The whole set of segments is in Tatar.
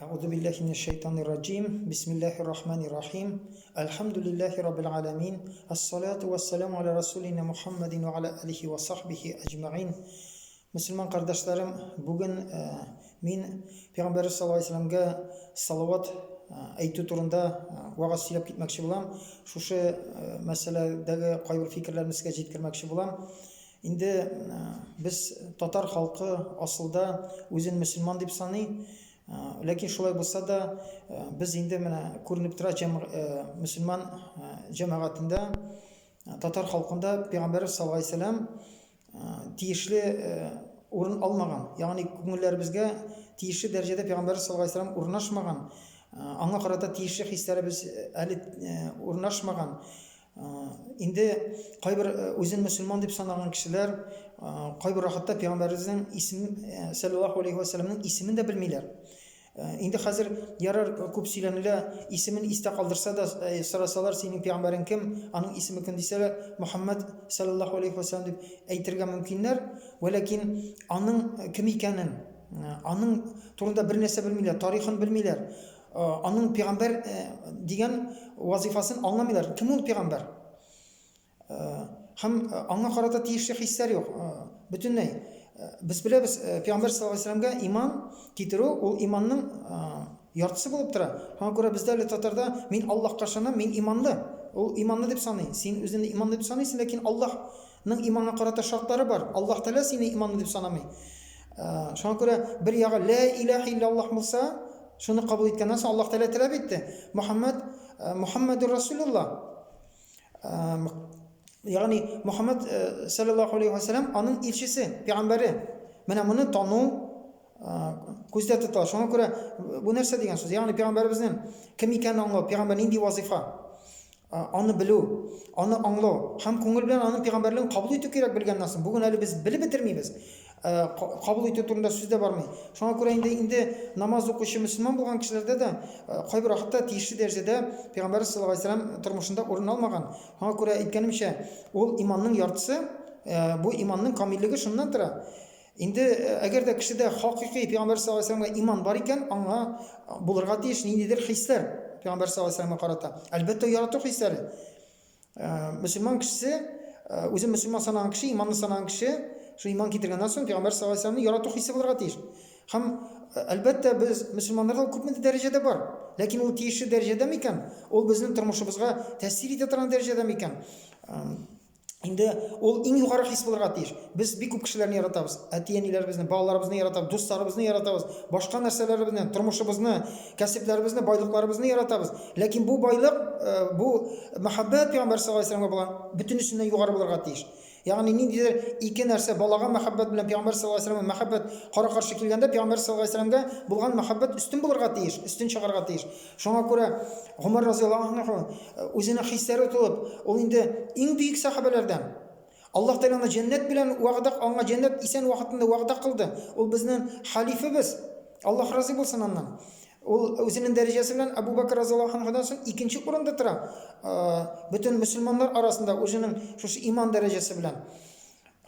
Әгъузу биллаһи минәш шайтанир раҗим. Бисмиллаһир рахманир рахим. Әлхәмдүлиллаһи раббил аламин. Ассалату вассаламу аля расулина Мухаммадин ва аля алихи ва сахбихи әҗмәгыйн. Мөселман кардәшләрем, бүген э, мин Пәйгамбәрбез саллаллаһу алейһи вәсәлләмгә салават э, әйтү турында э, вәгазь сөйләп китмәкче булам. Шушы мәсьәләдәге кайбер фикерләрне сезгә җиткермәкче булам. Инде без татар халкы асылда үзен мөселман дип саный. Ләкин шулай булса да, без инде менә күренеп тора мөселман җәмәгатендә, татар халкында Пәйгамбәрбез саллаллаһу алейһи вәсәлләм тиешле урын алмаган. Ягъни күңелләребезгә тиешле дәрәҗәдә Пәйгамбәрбез саллаллаһу алейһи вәсәлләм урнашмаган. Аңа карата тиешле хисләребез әле урнашмаган. Инде кайбер үзен мөселман дип санаган кешеләр кайбер вакытта пәйгамбәребезнең исем саллаллаһу алейһи ва сәлламнең исемен дә белмиләр. Инде хәзер ярар күп сөйләнелә, исемен истә калдырса да, сорасалар, синең пәйгамбәрең кем, аның исеме кем дисәләр, Мухаммад саллаллаһу алейһи ва сәллам дип әйтергә мөмкиннәр, вәләкин аның кем икәнен, аның турында бер нәрсә белмиләр, тарихын белмиләр. Аның пигамбәр дигән вазифасын аңламыйлар. Кем ул пигамбәр? Һәм аңа карата тиешле хисләр юк. Бөтенләй. Без беләбез, пигамбәр саллаллаһу алейһи вәсәлләмгә иман китерү ул иманның яртысы булып тора. Шуңа күрә бездә әле татарда мин Аллаһка ышанам, мин иманлы. Ул иманлы дип саный. Син үзеңне иманлы дип саныйсың, ләкин Аллаһның иманга карата шартлары бар. Аллаһ Тәгалә сине иманлы дип санамый. Шуңа күрә бер ягы лә илаһ илляллаһ булса, шуны кабул иткәннән соң Аллаһ Тәгалә таләп итте. Мухаммад Мухаммадур Расулуллаһ. Ягъни Мухаммад саллаллаһу алейхи ва саллям аның илчесе, пәйгамбәре. Менә моны тану күздә тотыла. Шуңа күрә бу нәрсә дигән сүз? Ягъни пәйгамбәребезнең кем икәнен аңлау, пәйгамбәр нинди вазифа? Аны белү, аны аңлау һәм күңел белән аның пәйгамбәрлеген кабул итү кирәк белгәннән соң. Бүген әле без белеп бетермибез. Кабул итү турында сүз дә бармый. Шуңа күрә инде инде намаз укучы мөселман булган кешеләрдә дә кайбер вакытта тиешле дәрәҗәдә пәйгамбәрбез саллаллаһу алейһи вәсәлләм тормышында урын алмаган. Шуңа күрә әйткәнемчә, ул иманның яртысы, бу иманның камиллеге шуннан тора. Инде әгәр дә кешедә хакыйкый пәйгамбәр саллаллаһу алейһи вәсәлләмгә иман бар икән, аңа булырга тиеш ниндидер хисләр пәйгамбәр саллаллаһу алейһи вәсәлләмгә карата. Әлбәттә, ярату хисләре. Мөселман кешесе, үзен мөселман санаган кеше, иманлы санаган кеше, шул иман китергәннән соң пәйгамбәр саллаллаһу алейһи вәсәлләмне ярату хисе булырга тиеш. Һәм әлбәттә, без мөселманнарда ул күпмедер дәрәҗәдә бар. Ләкин ул тиешле дәрәҗәдә микән? Ул безнең тормышыбызга тәэсир итә торган дәрәҗәдә микән? Инде ул иң югары хис булырга тиеш. Без бик күп кешеләрне яратабыз. Әти-әниләребезне, балаларыбызны яратабыз, дусларыбызны яратабыз, башка нәрсәләребезне, тормышыбызны, кәсепләребезне, байлыкларыбызны яратабыз. Ләкин бу байлык, э, бу мәхәббәт пәйгамбәр саллаллаһу алейһи вәсәлләмгә булган бөтенесеннән югары булырга тиеш. Ягъни ниндидер ике нәрсә балага мәхәббәт белән пәйгамбәр саллаллаһу алейһи вәсәлләмгә мәхәббәт кара-каршы килгәндә пәйгамбәр саллаллаһу алейһи вәсәлләмгә булган мәхәббәт өстен булырга тиеш, өстен чыгарга тиеш. Шуңа күрә Гомәр разыяллаһу анһу үзенең хисләре тулып, ул инде иң бөек сахабәләрдән. Аллаһ Тәгалә аны җәннәт белән вәгъдә, аңа җәннәт исән вакытында вәгъдә кылды. Ул безнең халифебез. Аллаһ разый булсын аннан. Ул үзенең дәрәҗәсе белән Абу Бәкр разыяллаһу анһудан соң икенче урында тора. Бөтен мөселманнар арасында үзенең шушы иман дәрәҗәсе белән.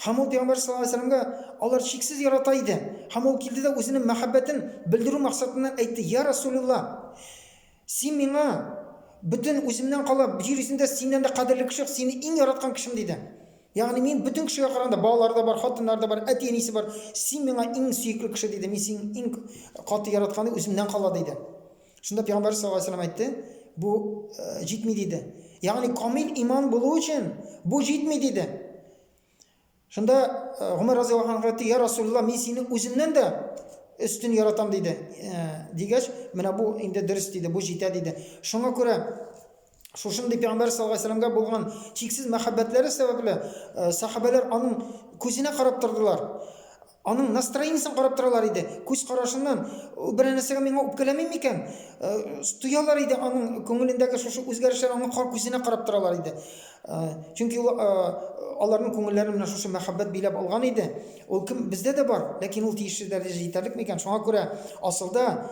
Һәм ул пәйгамбәр саллаллаһу алейһи вәсәлләмгә алар чиксез ярата иде. Һәм ул килде дә үзенең мәхәббәтен белдерү максатыннан әйтте: "Я Расулулла, син миңа бөтен үземнән кала җир йөзендә синнән дә кадерле кеше юк, сине иң яраткан кешем", диде. Ягъни мин бөтен кешегә караганда балалары да бар, хатыннары да бар, әти-әнисе бар. Син миңа иң сөекле кеше диде. Мин сине иң каты яратканы үземнән кала диде. Шунда пәйгамбәр саллаллаһу алейһи вәсәлләм әйтте, бу э, җитми диде. Ягъни камил иман булу өчен бу җитми диде. Шунда э, Гомәр разыяллаһу анһу әйтте, "Я Расулулла, мин сине үземнән дә өстен яратам" диде. Э, дигәч, менә бу инде дөрес диде, бу җитә диде. Шуңа күрә шушындый пәйгамбәр саллаллаһу алейһи вәсәлләмгә булган чиксез мәхәббәтләре сәбәпле э, сахабәләр аның күзенә карап тордылар. Аның настроениесен карап торалар иде. Күз карашыннан ул берәр нәрсәгә миңа үпкәләми микән? Э, тоялар иде аның күңелендәге шушы үзгәрешләр, аның кар күзенә карап торалар иде. Э, чөнки ул э, аларның күңелләрен менә шушы мәхәббәт биләп алган иде. Ул кем бездә дә бар, ләкин ул тиешле дәрәҗәдә җитәрлек микән? Шуңа күрә асылда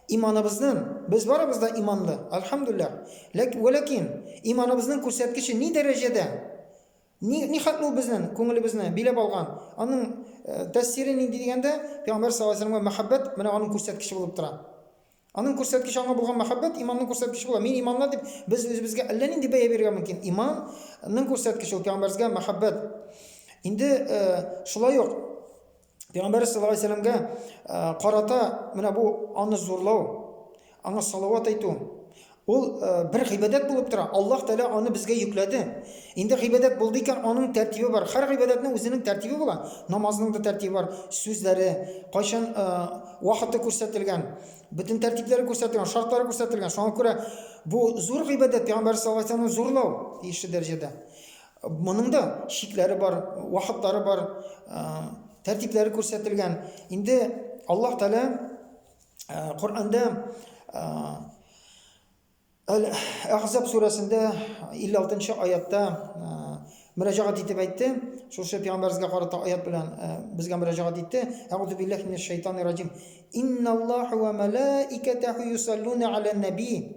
иманыбызның, без барыбыз да иманлы, альхамдулиллаһ. Ләкин, вәләкин иманыбызның күрсәткече ни дәрәҗәдә? Ни, ни хәтле ул безнең күңелебезне биләп алган? Аның э, тәэсире нинди дигәндә, Пәйгамбәр саллаллаһу алейһи вәсәлләмгә мәхәббәт менә аның күрсәткече булып тора. Аның күрсәткече аңа булган мәхәббәт иманның күрсәткече була. Мин иманлы дип без үзебезгә әллә нинди бәя бирергә мөмкин. Иманның күрсәткече ул пәйгамбәребезгә мәхәббәт. Инде шулай ук Пәйгамбәр саллаллаһу алейһи вәсәлләмгә карата менә бу аны зурлау, аңа салават әйтү, ул бер гыйбадәт булып тора. Аллаһ Тәгалә аны безгә йөкләде. Инде гыйбадәт булды икән, аның тәртибе бар. Һәр гыйбадәтнең үзенең тәртибе була. Намазның да тәртибе бар, сүзләре, кайчан вакыты күрсәтелгән, бөтен тәртипләре күрсәтелгән, шартлары күрсәтелгән. Шуңа күрә бу зур гыйбадәт, Пәйгамбәр саллаллаһу алейһи вәсәлләмне зурлау тиешле дәрәҗәдә. Моның да чикләре бар, вакытлары бар, тәртипләре күрсәтелгән. Инде Аллаһ Тәгалә Коръәндә Әл-Әхзаб сүрәсендә 56 аятта мөрәҗәгать итеп әйтте. Шушы пәйгамбәребезгә карата аят белән безгә мөрәҗәгать итте. Әгъузу биллаһи минәш шайтанир раҗим. Инналлаһа ва малаикатаху юсаллуна алан наби.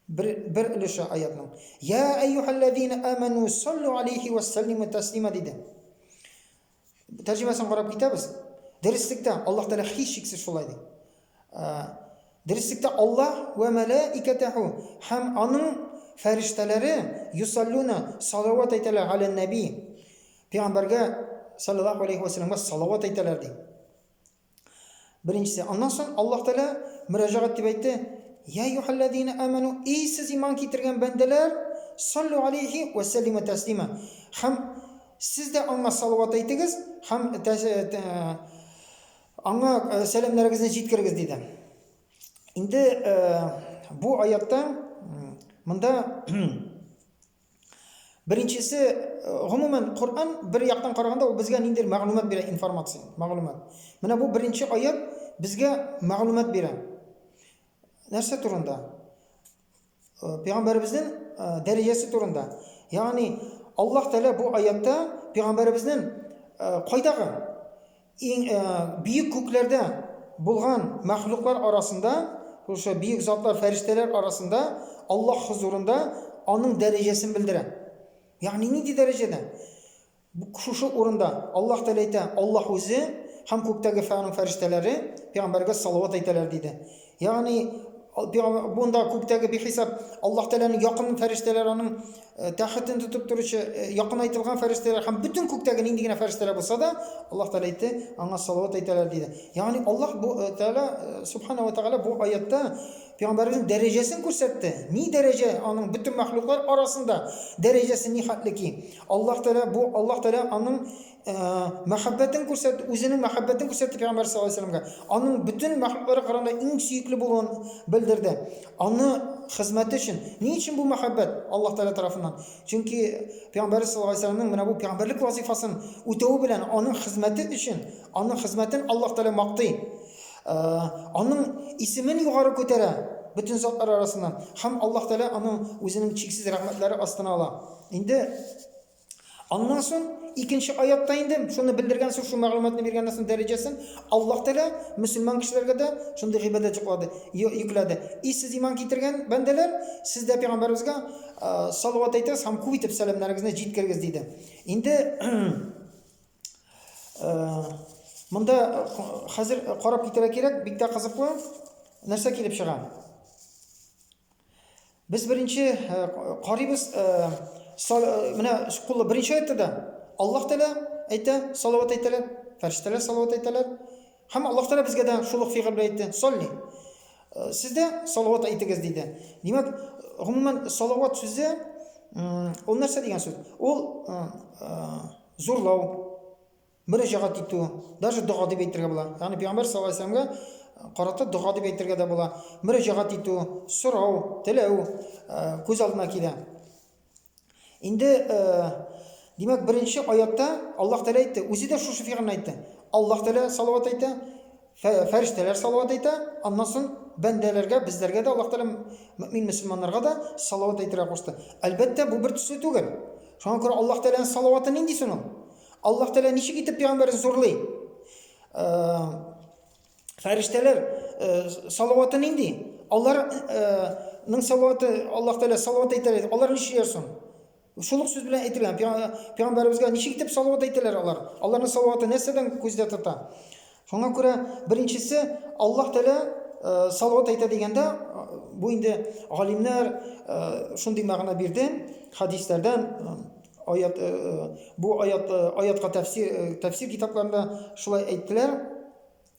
Бер, бер өлеше аятның. Я әйюхәлләзина аману саллу алейхи ва саллиму таслима диде. Тәрҗемәсен карап китәбез. Дөреслектә Аллаһ Тәгалә һичшиксез шулай ди. Дөреслектә Аллаһ вә мәләикәтәһу һәм аның фәрештәләре юсаллуна салават әйтәләр галә нәби. Пәйгамбәргә саллаллаһу алейхи ва сәлламгә салават әйтәләр ди. Беренчесе. Аннан соң Аллаһ Тәгалә мөрәҗәгать дип әйтте: "Я юхаллазина аману, эй сез иман китергән бәндәләр, саллу алейхи ва саллиму таслима." Һәм сез дә аңа салават әйтегез һәм аңа сәламнәрегезне җиткерегез диде. Инде бу аятта монда Беренчесе, гомумән, Коръән бер яктан караганда ул безгә ниндидер мәгълүмат бирә, информация, мәгълүмат. Менә бу беренче аят безгә мәгълүмат бирә. Нәрсә турында? Пәйгамбәребезнең дәрәҗәсе турында. Ягъни Аллаһ Тәгалә бу аятта пәйгамбәребезнең кайдагы Иң биек күкләрдә булган мәхлуклар арасында, шушы биек затлар, фәрештәләр арасында Аллаһ хозурында аның дәрәҗәсен белдерә. Ягъни нинди дәрәҗәдә? Шушы урында Аллаһ Тәгалә әйтә, Аллаһ үзе һәм күктәге аның фәрештәләре пәйгамбәргә салават әйтәләр диде. Ягъни бунда күктәге бихисап Аллаһ Тәгаләнең якын фәрештәләр, аның э, тәхетен тотып торучы э, якынайтылган фәрештәләр һәм бөтен күктәге нинди генә фәрештәләр булса да, Аллаһ Тәгалә әйтте, аңа салават әйтәләр диде. Ягъни Аллаһ бу э, Тәгалә субхана ва Тәгалә бу аятта пәйгамбәребезнең дәрәҗәсен күрсәтте. Ни дәрәҗә аның бөтен мәхлуклар арасында дәрәҗәсе ни хәтле ки? Аллаһ Тәгалә бу Аллаһ Тәгалә аның мәхәббәтен күрсәтте, үзенең мәхәббәтен күрсәтте Пәйгамбәр саллаллаһу алейһи вәсәлләмгә. Аның бөтен мәхлукларга караганда иң сөекле булуын белдерде. Аны хезмәте өчен. Ни өчен бу мәхәббәт Аллаһ Тәгалә тарафыннан? Чөнки Пәйгамбәр саллаллаһу алейһи вәсәлләмнең менә бу пәйгамбәрлек вазифасын үтәве белән аның хезмәте өчен, аның хезмәтен Аллаһ Тәгалә мактый. Аның исемен югары күтәрә бөтен затлар арасыннан һәм Аллаһ Тәгалә аны үзенең чиксез рәхмәтләре астына ала. Инде Аннан соң икенче аятта инде шуны белдергән соң, шул мәгълүматны биргәннән соң дәрәҗәсен Аллаһ Тәгалә мөселман кешеләргә дә шундый гыйбадәт йөкләде. Йөкләде. И сез иман китергән бәндәләр, сез дә пәйгамбәребезгә салават әйтегез һәм күп итеп сәламнәрегезне җиткерегез диде. Инде монда хәзер карап китәргә кирәк, бик тә кызыклы нәрсә килеп чыга. Без беренче э, карыйбыз, э, э, менә кулы беренче аятта да Аллаһ Тәгалә әйтә, салават әйтәләр, фәрештәләр салават әйтәләр. Һәм Аллаһ Тәгалә безгә дә шул ук фигыль белән әйтте, салли. Сез дә салават әйтегез диде. Димәк, гомумән салават сүзе ул нәрсә дигән сүз? Ул зурлау, Мөрәҗәгать итү, даже дога дип әйтергә була. Ягъни пәйгамбәр саллаллаһу алейһи вәсәлләмгә карата дога дип әйтергә дә була. Мөрәҗәгать итү, сорау, теләү күз алдына килә. Инде димәк, беренче аятта Аллаһ Тәгалә әйтте, үзе дә шушы фигыльне әйтте. Аллаһ Тәгалә салават әйтә, фәрештәләр салават әйтә, аннан соң бәндәләргә, безләргә дә Аллаһ Тәгалә мөмин мөселманнарга да салават әйтергә кушты. Әлбәттә, бу бер төсле түгел. Шуңа күрә Аллаһ Тәгаләнең салаваты нинди соң ул? Аллаһ Тәгалә ничек итеп пәйгамбәрен зурлый? Фәрештәләр салаваты нинди? Аларның салаваты, Аллаһ Тәгалә салават әйтәләр. Алар ничек соң? Шул ук сүз белән әйтелгән. Пәйгамбәребезгә ничек итеп салават әйтәләр алар? Аларның салаваты нәрсәдән күздә тота? Шуңа күрә беренчесе Аллаһ Тәгалә салават әйтә дигәндә, бу инде галимнәр шундый мәгънә бирде, хәдисләрдән аят бу аят аятка тәфсир тәфсир китапларында шулай әйттеләр.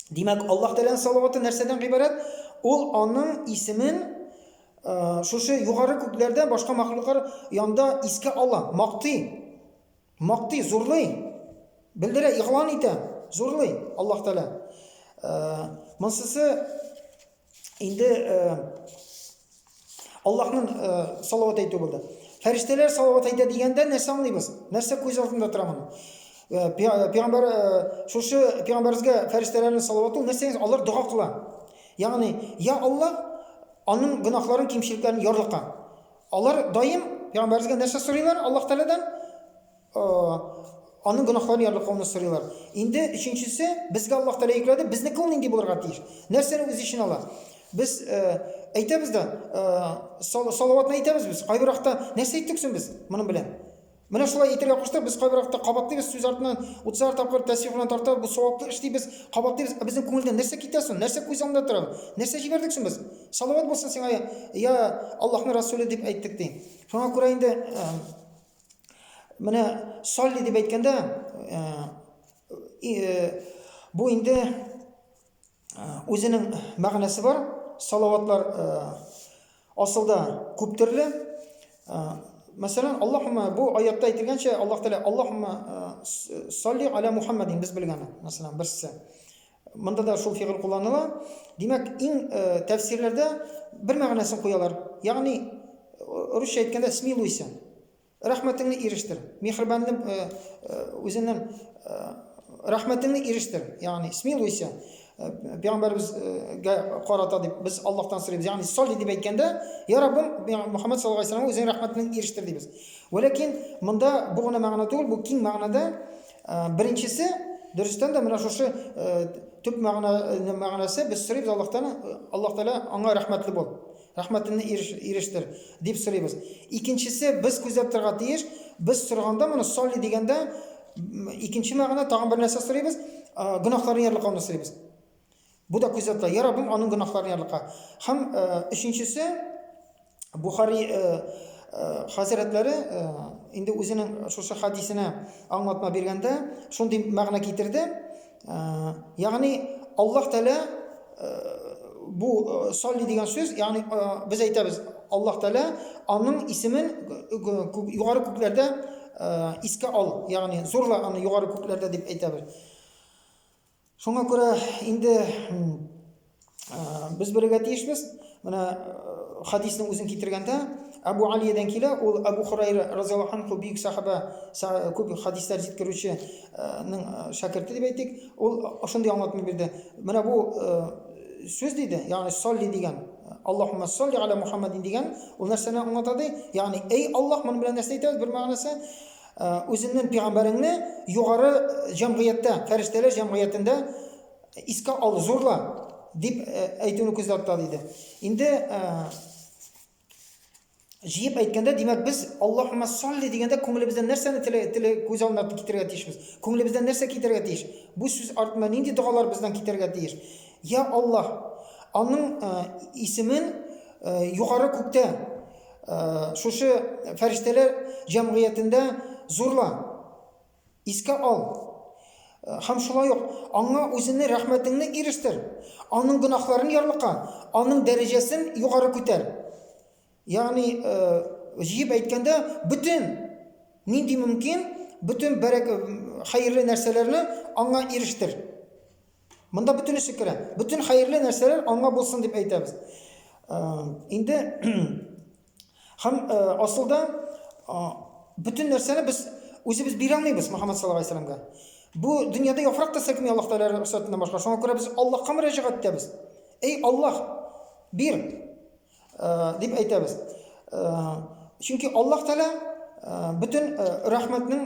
Димәк, Аллаһ Тәгаләнең салаваты нәрсәдән гыйбарәт? Ул аның исемен шушы югары күкләрдә башка мәхлуклар янында искә ала, мактый. Мактый, зурлый, белдерә, игълан итә, зурлый Аллаһ Тәгалә. Монсысы инде Аллаһның салават әйтү булды. Фәрештәләр салават әйтә дигәндә нәрсә аңлыйбыз? Нәрсә күз алдында тора моның? Пәйгамбәр шушы пәйгамбәребезгә фәрештәләрнең салаваты ул нәрсә? Алар дога кыла. Ягъни, я Аллаһ, аның гөнаһларын, кимчелекләрен ярлыка. Алар даим пәйгамбәребезгә нәрсә сорыйлар Аллаһ Тәгаләдән? Аның гөнаһларын ярлыкауны сорыйлар. Инде өченчесе, безгә Аллаһ Тәгалә йөкләде, безнеке ул нинди булырга тиеш? Нәрсәне үз эченә ала? Без әйтәбез дә, салаватны әйтәбез без. Кайбер вакытта нәрсә әйттек соң без моның белән? Менә шулай әйтергә кушты, без кайбер вакытта кабатлыйбыз сүз артыннан, утызар тапкыр тәсбих белән тартабыз, бу саваплы эш дибез, кабатлыйбыз. Ә безнең күңелдән нәрсә китә соң? Нәрсә күз алдында тора? Нәрсә җибәрдек соң без? Салават булсын сиңа, я Аллаһның Расуле дип әйттек ди. Шуңа күрә инде менә салли дип әйткәндә, бу инде үзенең мәгънәсе бар. Салаватлар асылда күп төрле. Мәсәлән, Аллаһумма бу аятта әйтелгәнчә, Аллаһ Тәгалә Аллаһумма салли аля Мухаммадин без белгәне, мәсәлән, берсе. Монда да шул фигыль кулланыла. Димәк, иң тәфсирләрдә бер мәгънәсен куялар. Ягъни, русча әйткәндә, смилуйся. Рәхмәтеңне ирештер. Михрибанны үзенең рәхмәтеңне ирештер. Ягъни, смилуйся. Пәйгамбәребезгә карата дип без Аллаһтан сорыйбыз. Ягъни, салли дип әйткәндә, я Раббым, Мухаммад саллаллаһу алейһи вәсәлләмгә үзеңнең рәхмәтеңне ирештер дибез. Вәләкин монда бу гына мәгънә түгел, бу киң мәгънәдә беренчесе, дөрестән дә менә шушы төп мәгънә мәгънәсе без сорыйбыз Аллаһтан, Аллаһ Тәгалә аңа рәхмәтле бул. Рәхмәтеңне ирештер, дип сорыйбыз. Икенчесе, без күзәп торырга тиеш, без сораганда моны салли дигәндә, икенче мәгънә тагын бер нәрсә сорыйбыз, гөнаһларын ярлыкауны сорыйбыз. Бу да күздә тотыла. Я Раббым, аның гөнаһларын ярлыка. Һәм өченчесе, Бухари хәзрәтләре инде үзенең шушы хадисенә аңлатма биргәндә шундый мәгънә китерде. Ягъни Аллаһ Тәгалә бу салли дигән сүз, ягъни без әйтәбез, Аллаһ Тәгалә аның исемен югары күкләрдә искә ал, ягъни зурла аны югары күкләрдә дип әйтәбез. Шуңа күрә инде без белергә тиешбез. Менә хадисның үзен китергәндә Әбу Алиядән килә, ул Әбу Хурайра разияллаһу анху бөек сахаба, күп хадисләр җиткерүченең шәкерте дип әйтик, ул шундый аңлатма бирде. Менә бу сүз диде, ягъни салли дигән, Аллаһумма салли аля Мухаммадин дигән, ул нәрсәне аңлата ди? Ягъни, эй Аллаһ, моның белән нәрсә әйтәбез? Бер мәгънәсе, үзеңнең пәйгамбәреңне югары җәмгыятьтә, фәрештәләр җәмгыятендә искә ал, зурла, дип әйтүне күздә тота диде. Инде җыеп әйткәндә, димәк, без Аллаһумма салли дигәндә күңелебездән нәрсәне теле, теле күз алдына китерергә тиешбез? Күңелебездән нәрсә китерергә тиеш? Бу сүз артында нинди догалар бездән китәргә тиеш? Я Аллаһ, аның исемен югары күктә шушы фәрештәләр җәмгыятендә зурла. Искә ал. Һәм шулай ук аңа үзеңнең рәхмәтеңне ирештер. Аның гөнаһларын ярлыка, аның дәрәҗәсен югары күтәр. Ягъни, җыеп әйткәндә, бөтен нинди мөмкин, бөтен бәрәк хәерле нәрсәләрне аңа ирештер. Монда бөтенесе керә. Бөтен хәерле нәрсәләр аңа булсын дип әйтәбез. Инде Һәм асылда бөтен нәрсәне без үзебез бирә алмыйбыз Мөхәммәд саллаллаһу алейһи вәсәлләмгә. Бу дөньяда яфрак та селкеми Аллаһ Тәгалә рөхсәтеннән башка. Шуңа күрә без Аллаһка мөрәҗәгать итәбез. Эй Аллаһ, бир дип әйтәбез. Чөнки Аллаһ Тәгалә бөтен рәхмәтнең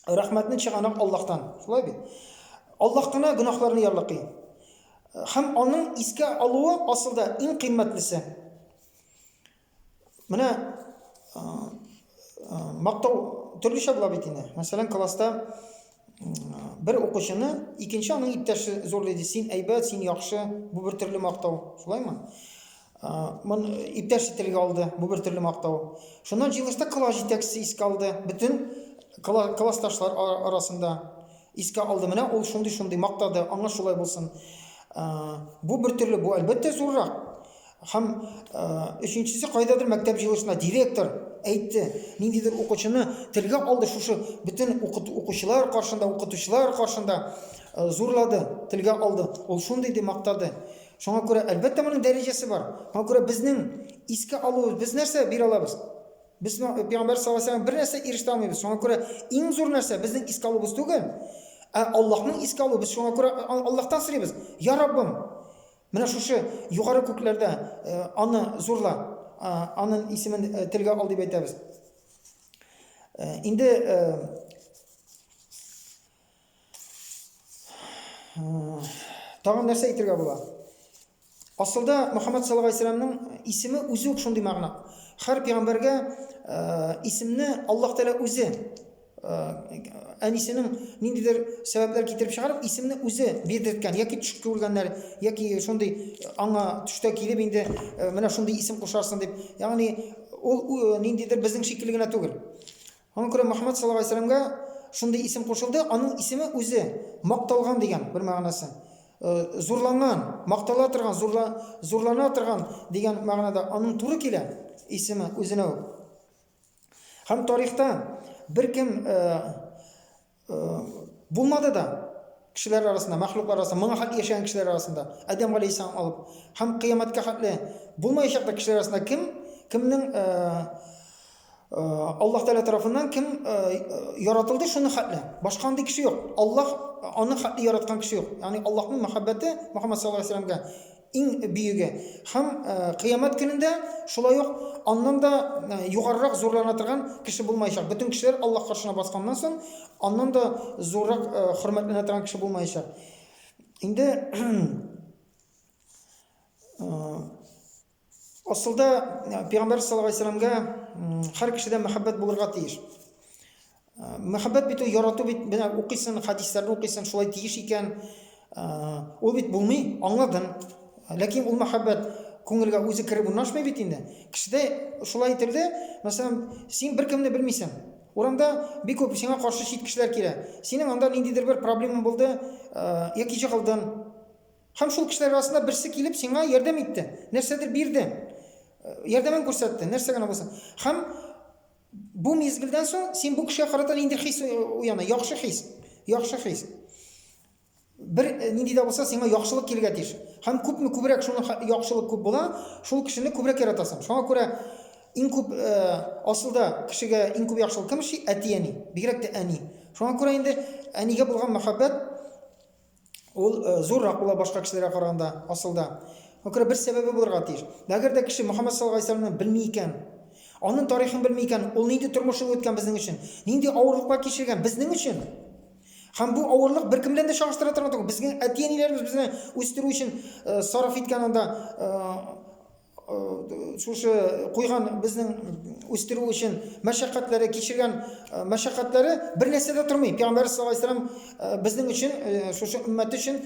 рәхмәтнең чыганагы Аллаһтан. Шулай бит? Аллаһ кына гөнаһларны ярлыкый. Һәм аның искә алуы асылда иң кыйммәтлесе. Менә мактау төрлечә була бит инде. Мәсәлән, класста Бер укучыны икенче аның иптәше зурлый ди, син әйбәт, син яхшы, бу бер төрле мактау. Шулаймы? Мон иптәше телгә алды, бу бер төрле мактау. Шуннан җыелышта класс җитәкчесе искә алды, бөтен классташлар арасында искә алды. Менә ул шундый-шундый мактады, аңа шулай булсын. Бу бер төрле, бу әлбәттә зуррак. Һәм өченчесе кайдадыр мәктәп җыелышында директор әйтте, ниндидер укучыны телгә алды, шушы бөтен укучылар каршында, укытучылар каршында зурлады, телгә алды. Ул шундый дип мактады. Шуңа күрә, әлбәттә, моның дәрәҗәсе бар. Шуңа күрә безнең искә алуыбыз, без нәрсә бирә алабыз? Без Пәйгамбәр саллаллаһу алейһи бер нәрсә ирешә алмыйбыз. Шуңа күрә иң зур нәрсә безнең искә алуыбыз түгел, ә Аллаһның искә алуы. Без шуңа күрә Аллаһтан сорыйбыз. Я Раббым, менә шушы югары күкләрдә аны зурла, аның исемен телгә ал дип әйтәбез. Инде тагын нәрсә әйтергә була? Асылда Мөхәммәд саллаллаһу алейһи вәсәлләмнең исеме үзе үк шундый мәгънә. Һәр пәйгамбәргә исемне Аллаһ Тәгалә үзе әнисенең ниндидер сәбәпләр китереп чыгарып, исемне үзе бирдерткән, яки төш күргәннәр, яки шундый аңа төштә килеп инде менә шундый исем кушарсың дип. Ягъни ул ниндидер безнең шикелле генә түгел. Аңа күрә Мөхәммәд саллаллаһу алейһи вәсәлләмгә шундый исем кушылды, аның исеме үзе макталган дигән бер мәгънәсе. Зурланган, мактала торган, зурла, зурлана торган дигән мәгънәдә аның туры килә исеме үзенә үк. Һәм тарихта беркем Булмады да кешеләр арасында, мәхлуклар арасында, моңа хәтле яшәгән кешеләр арасында, Адәм галәйһиссәлам алып, һәм кыямәткә хәтле булмаячак та кешеләр арасында кем, кемнең Аллаһ Тәгалә тарафыннан кем яратылды, шуны хәтле. Башка андый кеше юк. Аллаһ аны хәтле яраткан кеше юк. Ягъни Аллаһның мәхәббәте Мөхәммәд саллаллаһу алейһи вәсәлләмгә Иң бөеге. Һәм кыямәт көнендә шулай ук аннан да югарырак зурлана торган кеше булмаячак. Бөтен кешеләр Аллаһ каршына басканнан соң, аннан да зуррак хөрмәтләнә торган кеше булмаячак. Инде асылда Пәйгамбәр саллаллаһу алейһи вәсәлләмгә һәр кешедә мәхәббәт булырга тиеш. Мәхәббәт бит ул ярату бит, менә укыйсың, хәдисләрне укыйсың, шулай тиеш икән. Ул бит булмый, аңладым. Ләкин ул мәхәббәт күңелгә үзе кереп урнашмый бит инде. Кешедә шулай ителде, мәсәлән, син беркемне белмисең. Урамда бик күп сиңа каршы чит кешеләр килә. Синең анда ниндидер бер проблема булды, яки җыгылдың. Һәм шул кешеләр арасында берсе килеп сиңа ярдәм итте, нәрсәдер бирде. Ярдәмен күрсәтте, нәрсә генә булсын. Һәм Бу мизгелдән соң син бу кешегә карата ниндидер хис уяна, яхшы хис, яхшы хис. Бер нинди дә булса сиңа яхшылык килергә тиеш. Һәм күпме күбрәк шуны яхшылык күп була, шул кешене күбрәк яратасың. Шуңа күрә иң күп асылда кешегә иң күп яхшылык кем эшли? Әти-әни, бигрәк тә әни. Шуңа күрә инде әнигә булган мәхәббәт Ул зуррак була башка кешеләргә караганда, асылда. Шуңа күрә бер сәбәбе булырга тиеш. Әгәр дә кеше Мөхәммәд саллаллаһу алейһи вәсәлләмне белми икән, аның тарихын белми икән, ул нинди тормыш юлы үткән безнең өчен, нинди авырлыклар кичергән безнең өчен. Һәм бу авырлык беркем белән дә чагыштыра торган түгел. Безнең әти-әниләребез безне үстерү өчен сарыф иткән анда шушы куйган безнең үстерү өчен мәшәкатьләре кичергән мәшәкатьләре бер нәрсә дә тормый. Пәйгамбәр саллаллаһу алейһи вәсәлләм безнең өчен шушы өммәт өчен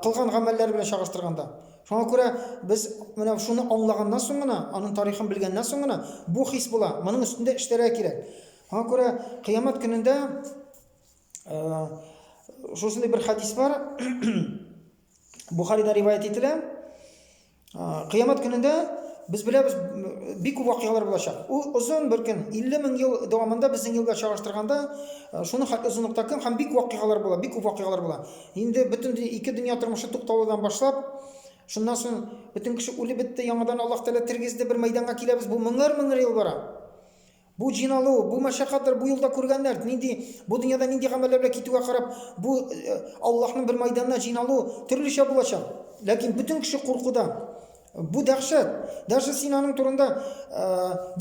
кылган гамәлләре белән чагыштырганда. Шуңа күрә без менә шуны аңлаганнан соң гына, аның тарихын белгәннән соң гына бу хис була. Моның өстендә эшләргә кирәк. Шуңа күрә кыямәт көнендә шушындый бер хәдис бар. Бухарида риваять ителә. Кыямәт көнендә без беләбез, бик күп вакыйгалар булачак. Ул озын бер көн, 50 мең ел дәвамында безнең елга чагыштырганда, шуның хәтле озынлыкта көн һәм бик вакыйгалар була, бик күп вакыйгалар була. Инде бөтен ике дөнья тормышы тукталудан башлап, шуннан соң бөтен кеше үлеп бетте, яңадан Аллаһ Тәгалә тергезде, бер мәйданга киләбез, бу меңәр-меңәр ел бара. Бу җыйналу, бу мәшәкатьләр, бу юлда күргәннәр, нинди, бу дөньяда нинди гамәлләр белән китүгә карап, бу Аллаһның бер майданына җыйналу төрлечә булачак. Ләкин бөтен кеше куркуда. Бу дәһшәт. Даже син аның турында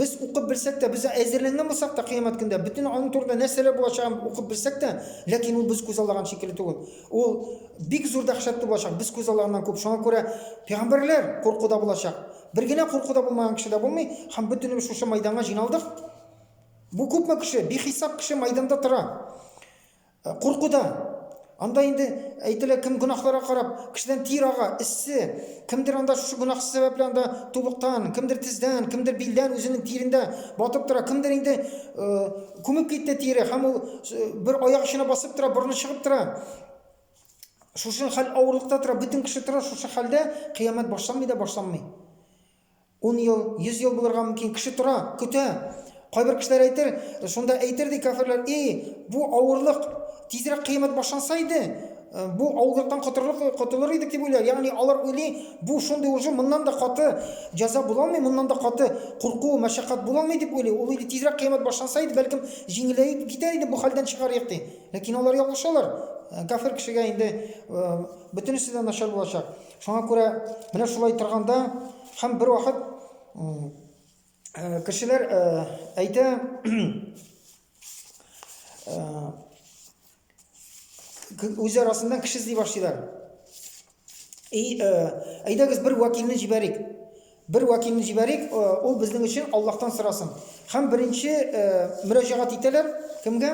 без укып белсәк тә, без әзерләнгән булсак та кыямәт көндә, бөтен аның турында нәрсәләр булачагын укып белсәк тә, ләкин ул без күзаллаган шикелле түгел. Ул бик зур дәһшәтле булачак, без күзаллаганнан күп. Шуңа күрә пәйгамбәрләр куркуда булачак. Бер генә курку да булмаган кеше дә булмый, һәм бөтенебез шушы майданга җыйналдык. Бу күпме кеше, бихисап кеше майданда тора. Куркуда. Анда инде әйтелә, кем гөнаһларга карап, кешедән тир ага, эссе, кемдер анда шушы гөнаһ сәбәпле анда тубыктан, кемдер тездән, кемдер билдән үзенең тирендә батып тора, кемдер инде күмеп китте тире һәм ул бер аяк очына басып тора, борыны чыгып тора. Шушы хәл авырлыкта тора, бөтен кеше тора шушы хәлдә, кыямәт башланмый да башланмый. Ун ел, 100 ел булырга мөмкин, кеше тора, көтә. Кайбер кешеләр әйтер, шунда әйтер ди кафирләр, "Эй, бу авырлык, тизрәк кыямәт башланса иде, бу авырлыктан котылыр, котылыр идек" дип уйлар. Ягъни алар уйлый, бу шундый уже моннан да каты җәза була алмый, моннан да каты курку, мәшәкать була алмый дип уйлый. Ул уйлый, тизрәк кыямәт башланса иде, бәлкем җиңеләеп китәр иде, бу хәлдән чыгар идек ди. Ләкин алар ялгышалар. Кафир кешегә инде бөтенесе дә начар булачак. Шуңа күрә менә шулай торганда һәм бер вакыт кешеләр әйтә үз арасыннан кеше эзли башлыйлар. И, әйдәгез бер вәкилне җибәрик. Бер вәкилне җибәрик, ул безнең өчен Аллаһтан сорасын. Һәм беренче мөрәҗәгать итәләр кемгә?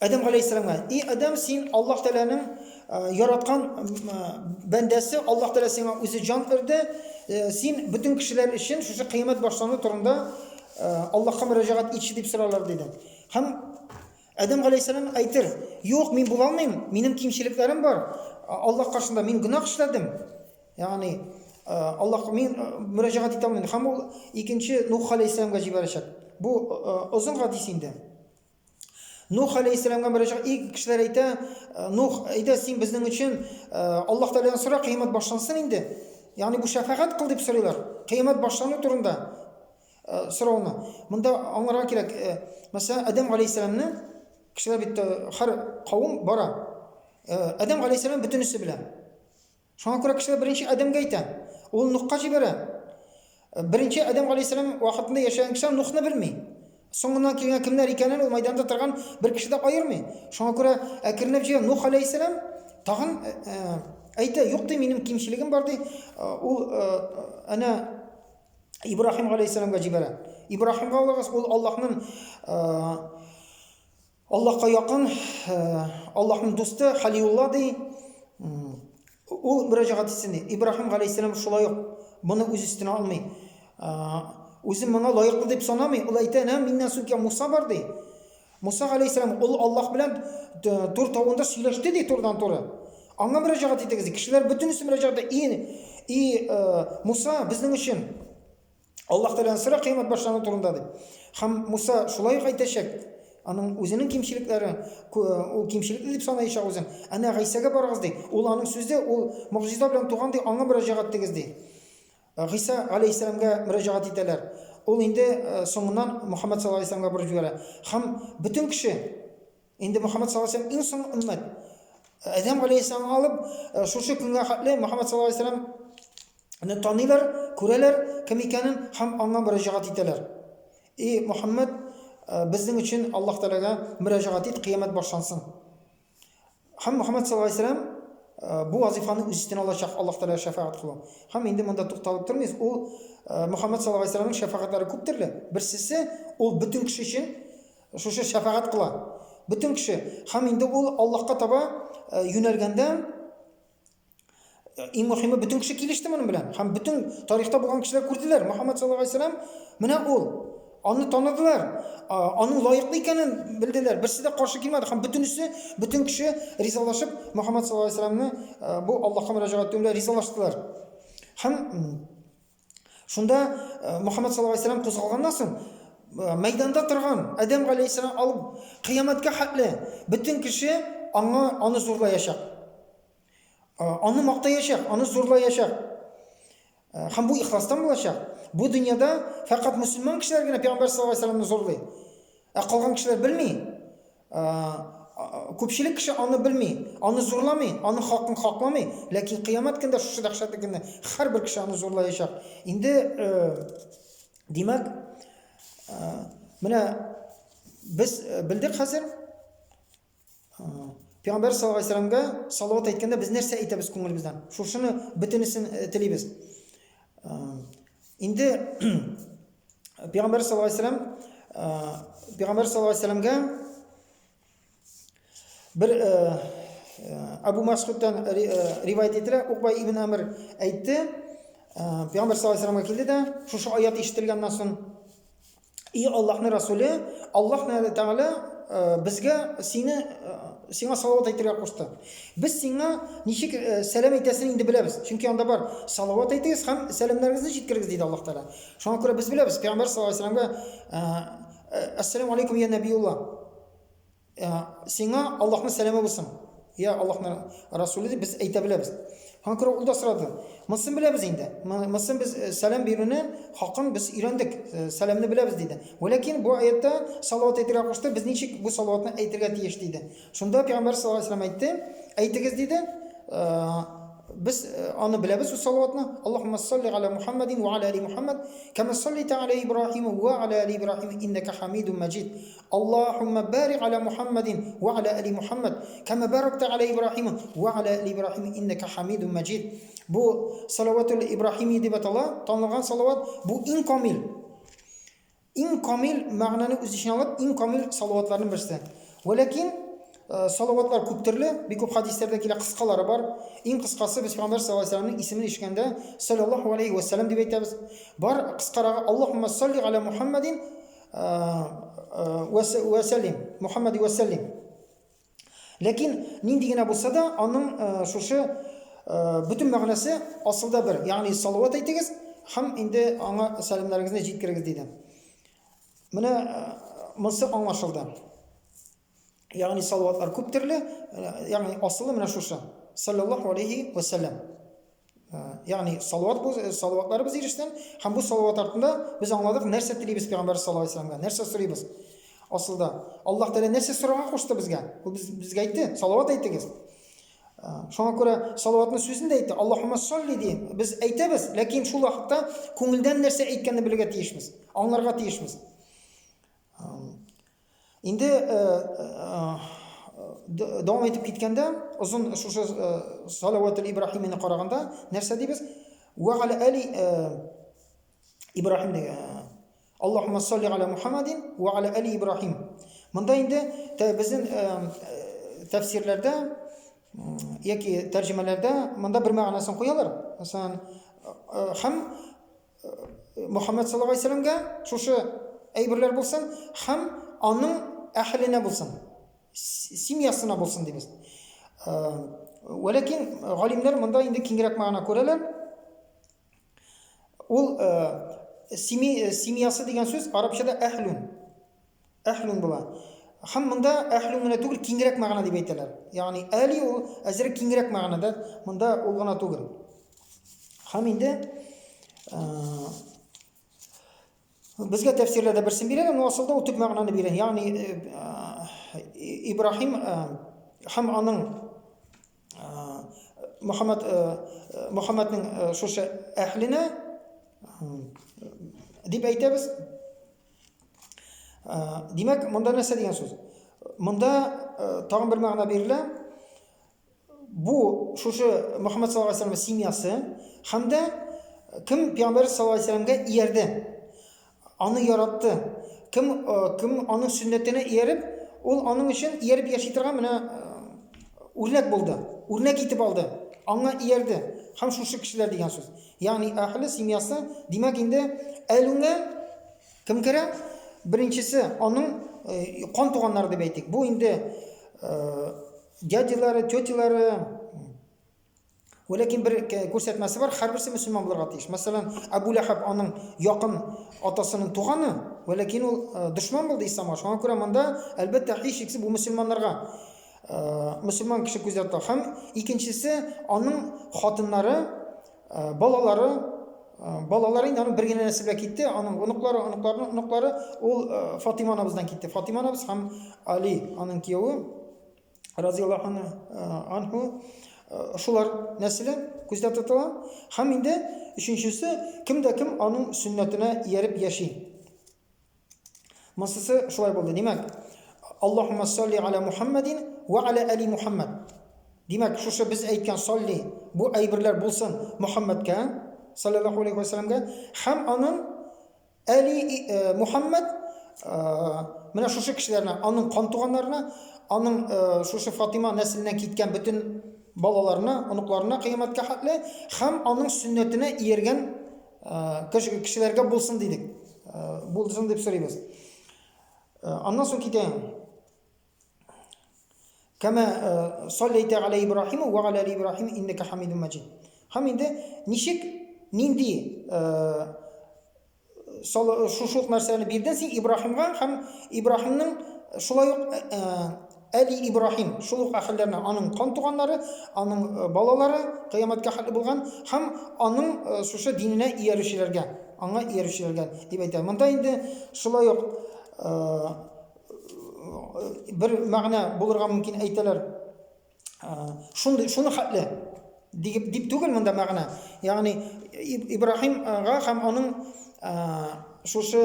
Адәм галәйһиссәламгә, "И Адәм, син Аллаһ Тәгаләнең яраткан бәндәсе, Аллаһ Тәгалә сиңа үзе җан өрде, син бөтен кешеләр өчен шушы кыямәт башлану турында Аллаһка мөрәҗәгать итче" дип соралар диде. Һәм Адәм галәйһиссәлам әйтер, "Юк, мин була алмыйм, минем кимчелекләрем бар. Аллаһ каршында мин гөнаһ эшләдем. Ягъни Аллаһ мин мөрәҗәгать итә алмыйм." Һәм ул икенче Нух галәйһиссәламгә җибәрәчәк. Бу озын хадис инде. Нух алейһиссәламгә мөрәҗәгать и кешеләр әйтә, Нух, әйдә син безнең өчен Аллаһ Тәгаләдән сора, кыямәт башлансын инде. Ягъни бу шәфәгать кыл дип сорыйлар. Кыямәт башлану турында сорауны. Монда аңларга кирәк, мәсәлән, Адәм алейһиссәламне кешеләр бит һәр кавым бара. Адәм алейһиссәлам бөтенесе белә. Шуңа күрә кешеләр беренче Адәмгә әйтә. Ул Нухка җибәрә. Беренче Адәм галәйһиссәлам вакытында яшәгән кешеләр Нухны белми. Соңыннан килгән кемнәр икәнен ул майданда торган бер кеше дә аермый. Шуңа күрә әкренләп җибәрә. Нух галәйһиссәлам тагын әйтә, юк ди, минем кимчелегем бар ди. Ул әнә Ибраһим галәйһиссәламгә җибәрә. Ибраһимга алыгыз, ул Аллаһның Аллаһка якын, Аллаһның дусты, Халиулла ди. Ул мөрәҗәгать итсен ди. Ибраһим галәйһиссәлам шулай ук моны үз өстенә алмый. Үзен моңа лаеклы дип санамый. Ул әйтә, "Нә, миннән соң килгән Муса бар" ди. Муса галәйһиссәлам ул Аллаһ белән Тур тавында сөйләште ди турыдан-туры. Аңа мөрәҗәгать итегез ди. Кешеләр бөтенесе мөрәҗәгать итә. И, и Муса безнең өчен Аллаһ Тәгаләдән сора кыямәт башлану турында дип. Һәм Муса шулай ук әйтәчәк, аның үзенең кимчелекләре, ул кимчелекле дип санаячак үзен. Әнә Гайсәгә барыгыз ди. Ул аның сүзе, ул могҗиза белән туган ди, аңа мөрәҗәгать итегез ди. Гайсә алейһиссәламгә мөрәҗәгать итәләр. Ул инде соңыннан Мухаммад саллаллаһу алейһи вәсәлләмгә борып җибәрә. Һәм бөтен кеше инде Мухаммад саллаллаһу алейһи вәсәлләм иң соңгы өммәт. Адәм алейһиссәламны алып, шушы көнгә хәтле Мухаммад саллаллаһу алейһи вәсәлләм Аны таныйлар, күрәләр кем икәнен һәм аңа мөрәҗәгать итәләр. И Мөхәммәд, безнең өчен Аллаһ Тәгаләгә мөрәҗәгать ит, кыямәт башлансын. Һәм Мөхәммәд саллаллаһу алейһи вәсәлләм бу вазифаны үз өстенә алачак Аллаһ Тәгаләгә шәфәгать кылу. Һәм инде монда тукталып тормыйбыз. Ул Мөхәммәд саллаллаһу алейһи вәсәлләмнең шәфәгатьләре күп төрле. Берсесе ул бөтен кеше өчен шушы шәфәгать кыла. Бөтен кеше. Һәм инде ул Аллаһка таба юнәлгәндә Иң мөһиме, бөтен кеше килеште моның белән. Һәм бөтен тарихта булган кешеләр күрделәр. Мөхәммәд саллаллаһу алейһи вәсәлләм менә ул. Аны таныдылар. Аның лаеклы икәнен белделәр. Берсе дә каршы килмәде. Һәм бөтенесе, бөтен кеше ризалашып Мөхәммәд саллаллаһу алейһи вәсәлләмне бу Аллаһка мөрәҗәгать итү белән ризалаштылар. Һәм шунда Мөхәммәд саллаллаһу алейһи вәсәлләм кузгалганнан соң мәйданда торган Адәм галәйһиссәлам алып кыямәткә хәтле бөтен кеше аңа аны зурлаячак. Аны мактаячак, аны зурлаячак. Һәм бу ихластан булачак. Бу дөньяда фәкать мөселман кешеләр генә Пәйгамбәр саллаллаһу алейһи вәсәлләмне зурлый. Ә калган кешеләр белми. Күпчелек кеше аны белми, аны зурламый, аның хакын хакламый. Ләкин кыямәт көндә, шушы дәһшәтле көндә һәрбер кеше аны зурлаячак. Инде, димәк, менә без белдек хәзер, Пәйгамбәр саллаллаһу алейһи вәсәлләмгә салават әйткәндә без нәрсә әйтәбез күңелебездән? Шушыны бөтенесен телибез. Инде Пәйгамбәр саллаллаһу алейһи вәсәлләм Пәйгамбәр саллаллаһу алейһи вәсәлләмгә. Бер Абу Масгудтан риваять ителә, Укба ибн Амр әйтте, Пәйгамбәр саллаллаһу алейһи вәсәлләмгә килде дә, шушы аят ишетелгәннән соң, И Аллаһның Расуле, Аллаһ Тәгалә безгә сине сиңа салават әйтергә кушты. Без сиңа ничек сәлам әйтәсен инде беләбез. Чөнки анда бар салават әйтегез һәм сәламнәрегезне җиткерегез диде Аллаһ Тәгалә. Шуңа күрә без беләбез, Пәйгамбәр саллаллаһу алейһи вәсәлләмгә Әссәламу алейкум я нәбиулла. Сиңа Аллаһның сәламе булсын. Я Аллаһның Расуле дип без әйтә беләбез. Һәм күрә ул да сорады. Монысын беләбез инде. Монысын без сәлам бирүне хакын без өйрәндек. Сәламне беләбез диде. Вәләкин бу аятта салават әйтергә кушты. Без ничек бу салаватны әйтергә тиеш диде. Шунда Пәйгамбәр саллаллаһу алейһи вәсәлләм әйтте, әйтегез диде. Без аны беләбез ул салаватны. Аллаһумма салли аля Мухаммадин ва аля али Мухаммад, кама саллайта аля Ибраһим ва аля али Ибраһим иннака хамидум маҗид. Аллаһумма барик аля Мухаммадин ва аля али Мухаммад, кама баракта аля Ибраһим ва аля али Ибраһим иннака хамидум маҗид. Бу салаватул Ибраһими дип атала, танылган салават, бу иң камил. Иң камил мәгънәне үз эченә алып, иң камил салаватларның берсе. Вәләкин э, салаватлар күп төрле, бик күп хадисләрдә килә, кыскалары бар. Иң кыскасы без Пәйгамбәр саллаллаһу алейһи вәсәлләмнең исемен ишеткәндә саллаллаһу алейһи вәсәлләм дип әйтәбез. Бар кыскарагы Аллаһумма салли аля Мухаммадин э, э, вәсәллим, Мухаммади вәсәллим. Ләкин нинди генә булса да, аның э, шушы э, бөтен мәгънәсе асылда бер. Ягъни салават әйтегез һәм инде аңа сәламнәрегезне җиткерегез диде. Менә э, монысы аңлашылды. Ягъни салаватлар күп төрле, ягъни асылы менә шушы. Саллаллаһу алейхи ва саллям. Ягъни салават бу салаватларыбыз ирешсен һәм бу салават артында без аңладык нәрсә телибез пәйгамбәр саллаллаһу алейһи вәсәлләмгә, нәрсә сорыйбыз. Асылда Аллаһ Тәгалә нәрсә сорарга кушты безгә? Ул без, безгә әйтте, салават әйтегез. Шуңа күрә салаватның сүзен дә әйтте. Аллаһумма салли ди. Без әйтәбез, ләкин шул вакытта күңелдән нәрсә әйткәнне белергә тиешбез, аңларга тиешбез. Инде дәвам итеп киткәндә, озын шушы Салаватул Ибраһимины караганда, нәрсә дибез? Ва аля али Ибраһим дигән. Аллаһумма салли аля Мухаммадин ва аля али Ибраһим. Монда инде безнең тәфсирләрдә яки тәрҗемәләрдә монда бер мәгънәсен куялар. Мәсәлән, һәм Мөхәммәд саллаллаһу алейһи вәсәлләмгә шушы әйберләр булсын һәм аның әһеленә булсын, семьясына булсын дибез. Вәләкин галимнәр монда инде киңрәк мәгънә күрәләр. Ул семьясы дигән сүз арабчада әһлүн. Әһлүн була. Һәм монда әһлүн генә түгел, киңрәк мәгънә дип әйтәләр. Ягъни әли ул әзрәк киңрәк мәгънәдә, монда ул гына түгел. Һәм инде безгә тәфсирләрдә берсен бирәләр, но асылда ул төп мәгънәне бирә. Ягъни Ибраһим һәм аның Мөхәммәд Мөхәммәднең шушы әһленә дип әйтәбез. Димәк, монда нәрсә дигән сүз? Монда тагын бер мәгънә бирелә. Бу шушы Мөхәммәд саллаллаһу алейһи вәсәлләм семьясы һәм дә кем пәйгамбәр саллаллаһу алейһи вәсәлләмгә иярде, аны яратты, кем кем аның сөннәтенә ияреп, ул аның өчен ияреп яши торган менә үрнәк булды, үрнәк итеп алды, аңа иярде һәм шушы кешеләр дигән сүз. Ягъни әһле семьясы, димәк инде әлүңә Кем керә? Беренчесе, аның э, кан туганнары дип әйтик. Бу инде э, дядялары, тетялары, Ләкин бер күрсәтмәсе бар, һәрберсе мөселман булырга тиеш. Мәсәлән, Әбу Ләһәб аның якын атасының туганы, ләкин ул э, дошман булды исламга. Шуңа күрә монда, әлбәттә, һичшиксез бу мөселманнарга мөселман кеше күздә тота. Һәм икенчесе, аның хатыннары Э, балалары э, балалары инде аның бер генә нәселгә китте, аның оныклары, оныкларының оныклары ул э, Фатима анабыздан китте. Фатима анабыз һәм Али аның кияве разияллаһу анһу шулар нәселе күздә тотыла. Һәм инде өченчесе кем дә кем аның сөннәтенә ияреп яши. Монсысы шулай булды. Димәк, Аллаһумма салли аля Мухаммадин ва аля али Мухаммад. Димәк, шушы без әйткән салли бу әйберләр булсын Мухаммадка, саллаллаһу алейхи ва сәлламгә, һәм аның али э, Мухаммад э, менә шушы кешеләренә, аның кан туганнарына, аның шушы Фатима нәселеннән киткән бөтен балаларына, оныкларына кыямәткә хәтле һәм аның сөннәтенә ияргән кешеләргә булсын дидек. Булсын дип сорыйбыз. Аннан соң китә. Кәмә салләйтә галә Ибраһим ва галә Ибраһим иннәкә хамидун маҗид. Һәм инде ничек нинди шушы ук нәрсәне бирдең син Ибраһимга һәм Ибраһимның шулай ук Әли Ибраһим, шул ук әһелләренә, аның кан туганнары, аның балалары кыямәткә хәтле булган һәм аның шушы диненә иярүчеләргә, аңа иярүчеләргә дип әйтә. Монда инде шулай ук бер мәгънә булырга мөмкин әйтәләр. Шундый, шуны хәтле дип, дип түгел монда мәгънә. Ягъни Ибраһимга һәм аның шушы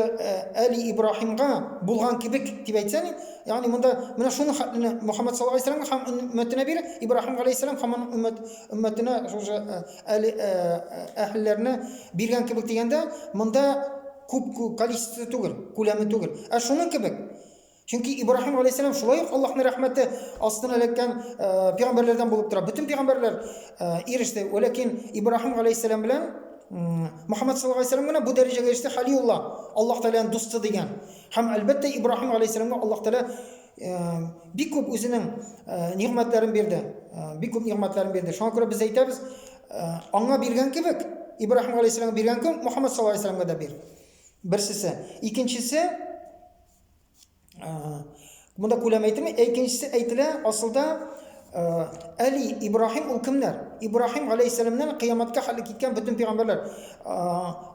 Әли Ибраһимга булган кебек дип әйтсәң, ягъни монда менә шуны хәтлене Мөхәммәд саллаллаһу алейһи вәсәлләмгә һәм өммәтенә бир, Ибраһим галәйһиссәлам һәм аның өммәт өммәтенә шушы Әли әһелләренә биргән кебек дигәндә, монда күп количество түгел, күләме түгел. Ә шуның кебек Чөнки Ибраһим галәйһиссәлам шулай ук Аллаһның рәхмәте астына эләккән э, пәйгамбәрләрдән булып тора. Бөтен пәйгамбәрләр э, иреште. Вәләкин Ибраһим галәйһиссәлам белән Мөхәммәд саллаллаһу алейһи вәсәлләм генә бу дәрәҗәгә иреште, Халиулла, Аллаһ Тәгаләнең дусты дигән. Һәм әлбәттә Ибраһим галәйһиссәламгә Аллаһ Тәгалә э, бик күп үзенең нигъмәтләрен бирде. Бик күп нигъмәтләрен бирде. Шуңа күрә без әйтәбез, аңа биргән кебек, Ибраһим галәйһиссәламгә биргән кебек, Мөхәммәд саллаллаһу алейһи вәсәлләмгә дә бир. Берсесе. Икенчесе, Монда күләм әйтелми, ә икенчесе әйтелә, асылда Әли Ибраһим ул кемнәр? Ибраһим галәйһиссәламнән кыямәткә хәтле киткән бөтен пәйгамбәрләр.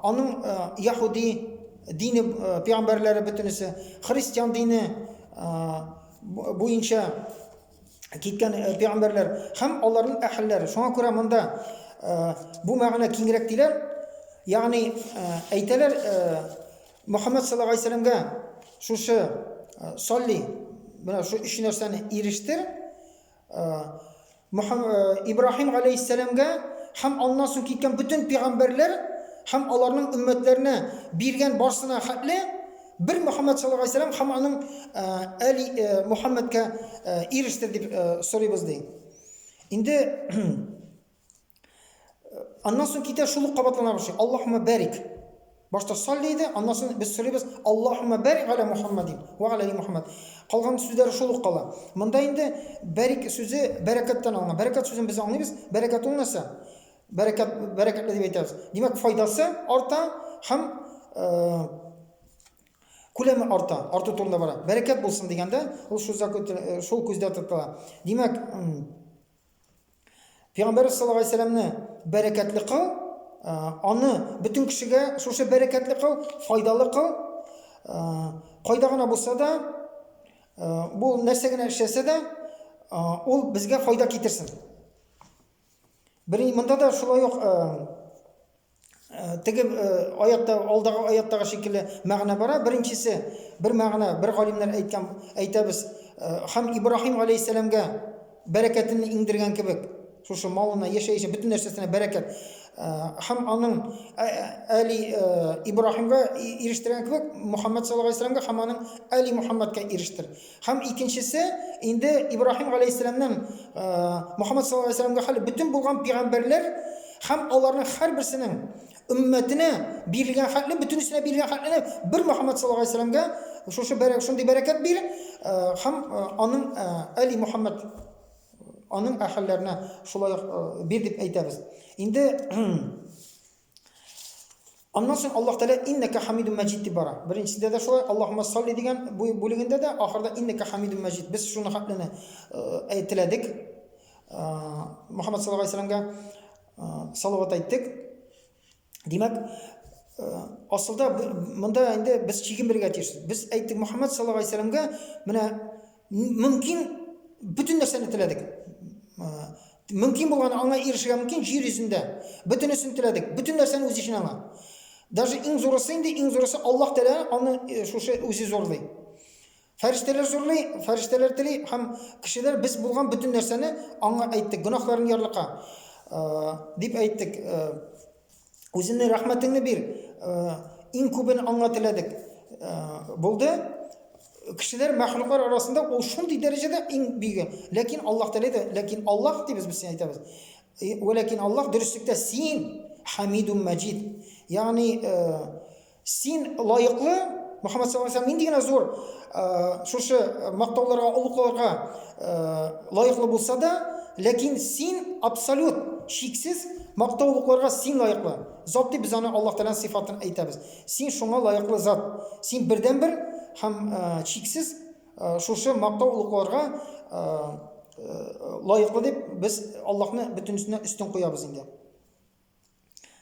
Аның яһүди дине пәйгамбәрләре бөтенесе, христиан дине буенча киткән пәйгамбәрләр һәм аларның әһелләре. Шуңа күрә монда бу мәгънә киңрәк диләр. Ягъни әйтәләр Мөхәммәд саллаллаһу алейһи вәсәлләмгә шушы салли менә шу өч нәрсәне ирештер. Ибраһим галәйһиссәламгә һәм аннан соң киткән бөтен пәйгамбәрләр һәм аларның өммәтләренә биргән барсына хәтле бер Мөхәммәд саллаллаһу алейһи вәсәлләм һәм аның Әли Мөхәммәдкә ирештер дип сорыйбыз ди. Инде Аннан соң китә шул ук кабатлана башлый. Аллаһумма барик. Башта салли иде, аннан соң без сорыйбыз Аллаһумма барик аля Мухаммадин ва аля али Мухаммад. Калган сүзләре шул ук кала. Монда инде барик сүзе бәрәкәттән алынган. Бәрәкәт сүзен без аңлыйбыз. Бәрәкәт ул нәрсә? Бәрәкәт, бәрәкәтле дип әйтәбез. Димәк, файдасы арта һәм э, күләме арта, арту турында бара. Бәрәкәт булсын дигәндә, ул шул шул күздә тотыла. Димәк, Пәйгамбәрбез саллаллаһу алейһи вәсәлләмне бәрәкәтле кыл, аны бөтен кешегә шушы бәрәкәтле кыл, файдалы кыл. Кайда гына булса да, бу нәрсә генә эшләсә дә, ул безгә файда китерсен. Бер монда да шулай ук Теге аятта, алдагы аяттагы шикелле мәгънә бара. Беренчесе, бер мәгънә, бер галимнәр әйткән, әйтәбез, һәм Ибраһим галәйһиссәламгә бәрәкәтен иңдергән кебек, шушы малына, яшәеше, бөтен нәрсәсенә бәрәкәт. Һәм аның Әли Ибраһимга ирештергән кебек, Мухаммад саллаллаһу алейһи вәсәлләмгә һәм аның Әли Мухаммадка ирештер. Һәм икенчесе, инде Ибраһим галәйһиссәламнән Мухаммад саллаллаһу алейһи вәсәлләмгә хәле бөтен булган пәйгамбәрләр һәм аларның һәрберсенең өммәтенә бирелгән хәтле, бөтенесенә бирелгән хәтлене бер Мухаммад саллаллаһу алейһи вәсәлләмгә шушы бәрәк, шундый бәрәкәт бир һәм аның Әли Мухаммад аның әһелләренә шулай ук бир дип әйтәбез. Инде Аннан соң Аллаһ Тәгалә иннәкә хамидун мәҗид дип бара. Беренчесендә дә шулай Аллаһумма салли дигән бу бүлегендә дә ахырда иннәкә хамидун мәҗид. Без шуны хәтлене э, теләдек. Э, Мухаммад саллаллаһу алейһи вәсәлләмгә э, салават әйттек. Димәк, асылда монда инде без чиген бирергә тиеш. Без әйттек Мухаммад саллаллаһу алейһи вәсәлләмгә менә мөмкин бөтен нәрсәне теләдек. Мөмкин булган аңа ирешергә мөмкин җир йөзендә. Бөтенесен теләдек. Бөтен нәрсәне үз эченә ала. Даже иң зурысы инде, иң зурысы Аллаһ Тәгалә аны э, шушы үзе зурлый. Фәрештәләр зурлый, фәрештәләр тели һәм кешеләр без булган бөтен нәрсәне аңа әйттек. Гөнаһларын ярлыка э, дип әйттек. Э, үзеңнең рәхмәтеңне бир. Иң күбен аңа теләдек. Булды. Кешеләр, мәхлуклар арасында ул шундый дәрәҗәдә иң бөеге. Ләкин Аллаһ Тәгалә әйтә, ләкин Аллаһ дибез без син әйтәбез. Вәләкин Аллаһ дөреслектә син Хамидун Мәҗид. Ягъни син лаеклы Мөхәммәд саллаллаһу алейһи ва нинди генә зур шушы мактауларга, олугларга лаеклы булса да, ләкин син абсолют, чиксез мактаулыкларга син лаеклы. Зат дип без аны Аллаһ Тәгаләнең сыйфатын әйтәбез. Син шуңа лаеклы зат. Син бердәнбер һәм чиксез шушы мактау олугларга лаеклы дип без Аллаһны бөтенесеннән өстен куябыз инде.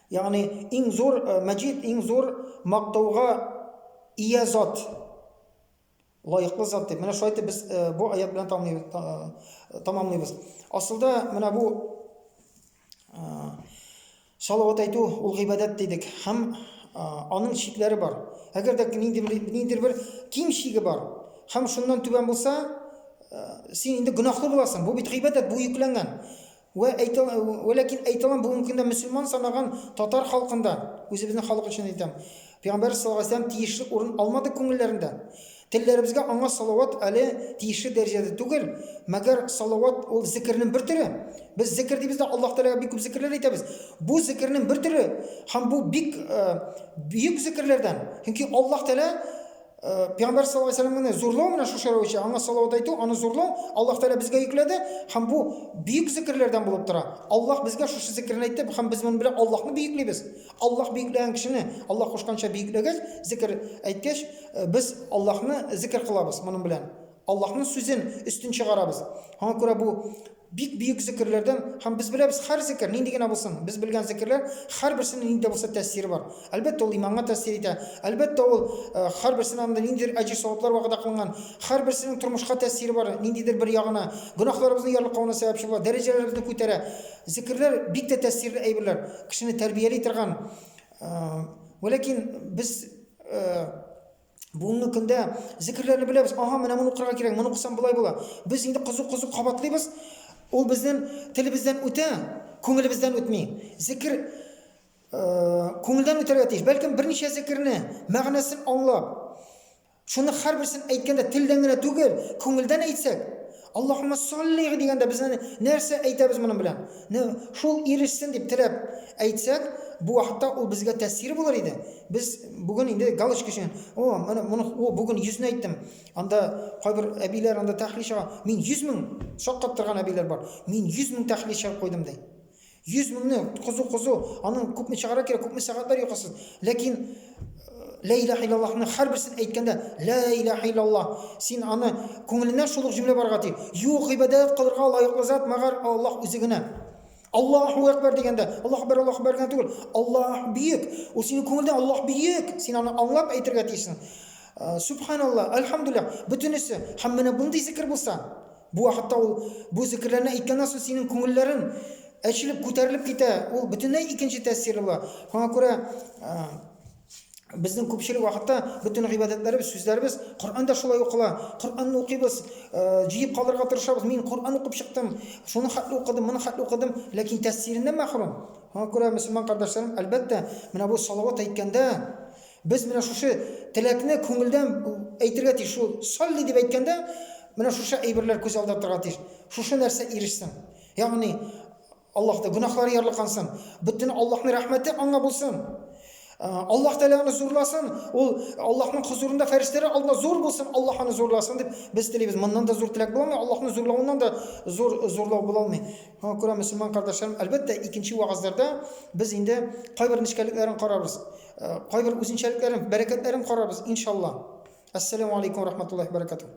Ягъни иң зур мәҗид, иң зур мактауга ия зат. Лаеклы зат дип. Менә шулай итеп без бу аят белән тамамлыйбыз. Асылда менә бу салават әйтү ул гыйбадәт дидек һәм аның чикләре бар. Әгәр дә ниндидер бер ким чиге бар һәм шуннан түбән булса, син инде гөнаһлы буласың. Бу бит гыйбадәт, бу йөкләнгән. Вә әйтә, вәләкин әйтә алам, бүгенге көндә мөселман санаган татар халкында, үзебезнең халык өчен әйтәм, Пәйгамбәр саллаллаһу алейһи ва сәлләм тиешле урын алмады күңелләрендә. Телләребезгә аңа салават әле тиешле дәрәҗәдә түгел, мәгәр салават ул зикернең бер төре. Без зикер дибез дә Аллаһ Тәгаләгә бик күп зикерләр әйтәбез. Бу зикернең бер төре һәм бу бик бөек зикерләрдән. Чөнки Аллаһ Тәгалә Пәйгамбәр саллаллаһу алейһи ва сәлләмне зурлау менә шушы рәвешчә, аңа салават әйтү, аны зурлау Аллаһ Тәгалә безгә йөкләде һәм бу бөек зикерләрдән булып тора. Аллаһ безгә шушы зикерне әйтте һәм без моны белән Аллаһны бөеклибез. Аллаһ бөекләгән кешене Аллаһ кушканча бөекләгәч, зикер әйткәч, без Аллаһны зикер кылабыз моның белән. Аллаһның сүзен өстен чыгарабыз. Аңа күрә бу бик бөек зикерләрдән һәм без беләбез һәр зикер нинди генә булсын, без белгән зикерләр һәрберсенең нинди дә булса тәэсире бар. Әлбәттә, ул иманга тәэсир итә. Әлбәттә, ул һәрберсенең анда ниндидер әҗер-саваплар вәгъдә кылынган. Һәрберсенең тормышка тәэсире бар, ниндидер бер ягына, гөнаһларыбызны ярлыкавына сәбәпче була, дәрәҗәләребезне күтәрә. Зикерләр бик тә тәэсирле әйберләр, кешене тәрбияли торган. Вәләкин без Бүгенге көндә зикерләрне беләбез. Ага, менә моны укырга кирәк, моны укысам болай була. Без инде кызу-кызу кабатлыйбыз. Ул безнең телебездән үтә, күңелебездән үтми. Зикер күңелдән үтәргә тиеш. Бәлкем берничә зикерне, мәгънәсен аңлап, шуны һәрберсен әйткәндә телдән генә түгел, күңелдән әйтсәк, Аллаһумма салли дигәндә без нәрсә әйтәбез моның белән? Шул ирешсен дип теләп әйтсәк, бу вакытта ул безгә тәэсире булыр иде. Без бүген инде галочка өчен, о, менә моны, о, бүген йөзне әйттем. Анда кайбер әбиләр анда тәхлил чыга. Мин 100 мең шаккаттырган әбиләр бар. Мин 100 мең тәхлил чыгып куйдым ди. 100 меңне кызу-кызу, аның күпме чыгара кирәк, күпме сәгатьләр йокысыз. Ләкин Лә илаһ иллаллаһны һәрберсен әйткәндә, Лә илаһ иллаллаһ, син аны күңеленнән шул ук җөмлә барырга тиеш. Юк, гыйбадәт кылырга лаеклы зат мәгәр Аллаһ үзе генә. Аллаһу әкбәр дигәндә, Аллаһу әкбәр, Аллаһу әкбәр генә түгел, Аллаһ бөек. Ул синең күңелдә Аллаһ бөек. Син аны аңлап әйтергә тиешсең. Субханаллаһ, әлхәмдүлилләһ, бөтенесе. Һәм менә мондый зикер булса, бу вакытта ул бу зикерләрне әйткәннән соң синең күңелләрең әчелеп, күтәрелеп китә. Ул бөтенләй икенче тәэсир була. Шуңа күрә безнең күпчелек вакытта бөтен гыйбадәтләребез, сүзләребез Коръән дә шулай укыла. Коръәнне укыйбыз, җыеп калырга тырышабыз. Мин Коръән укып чыктым, шуны хәтле укыдым, моны хәтле укыдым, ләкин тәэсиреннән мәхрүм. Шуңа күрә мөселман кардәшләрем, әлбәттә, менә бу салават әйткәндә без менә шушы теләкне күңелдән әйтергә тиеш. Шул салли дип әйткәндә, менә шушы әйберләр күз алдында торырга тиеш. Шушы нәрсә ирешсен. Ягъни Аллаһ та гөнаһлары ярлыкансын. Бөтен Аллаһның рәхмәте аңа булсын. Аллаһ Тәгалә аны зурласын. Ул Аллаһның хозурында фәрештәләр алдында зур булсын, Аллаһ аны зурласын дип без телибез. Моннан да зур теләк була алмый, Аллаһны зурлавыннан да зур зурлау була алмый. Шуңа күрә мөселман кардәшләрем, әлбәттә, икенче вәгазьләрдә без инде кайбер нечкәлекләрен карарбыз. Кайбер үзенчәлекләрен, бәрәкәтләрен карарбыз, иншалла. Ассаламу алейкум рахматуллахи баракатуh.